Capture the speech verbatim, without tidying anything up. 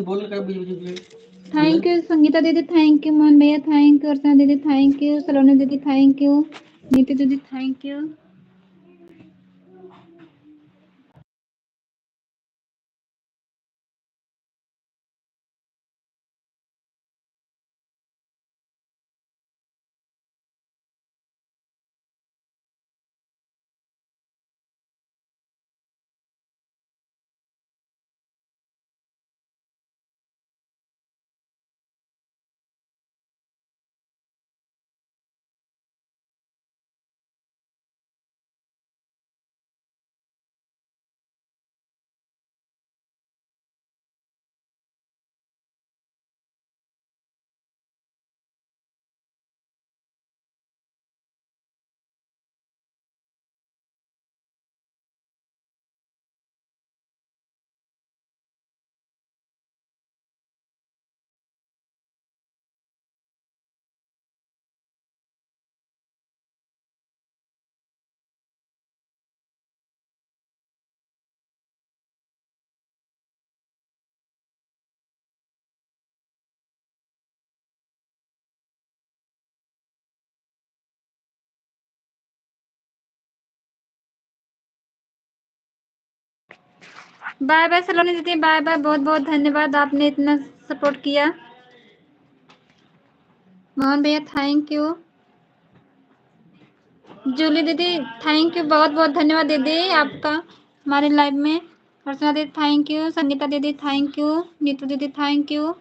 बोल का बीच बीच में। Thank you संगीता दीदी, thank you मोहन भैया, thank you अर्चना दीदी, thank you सलोनी दीदी, thank you नीतू दीदी, thank you। बाय बाय सलोनी दीदी, बाय बाय। बहुत बहुत धन्यवाद, आपने इतना सपोर्ट किया। मोहन भैया, thank you। जूली दीदी, thank you, बहुत बहुत धन्यवाद दीदी आपका हमारे लाइव में। अर्चना दीदी, thank you। संगीता दीदी, thank you। नीतू दीदी, thank you।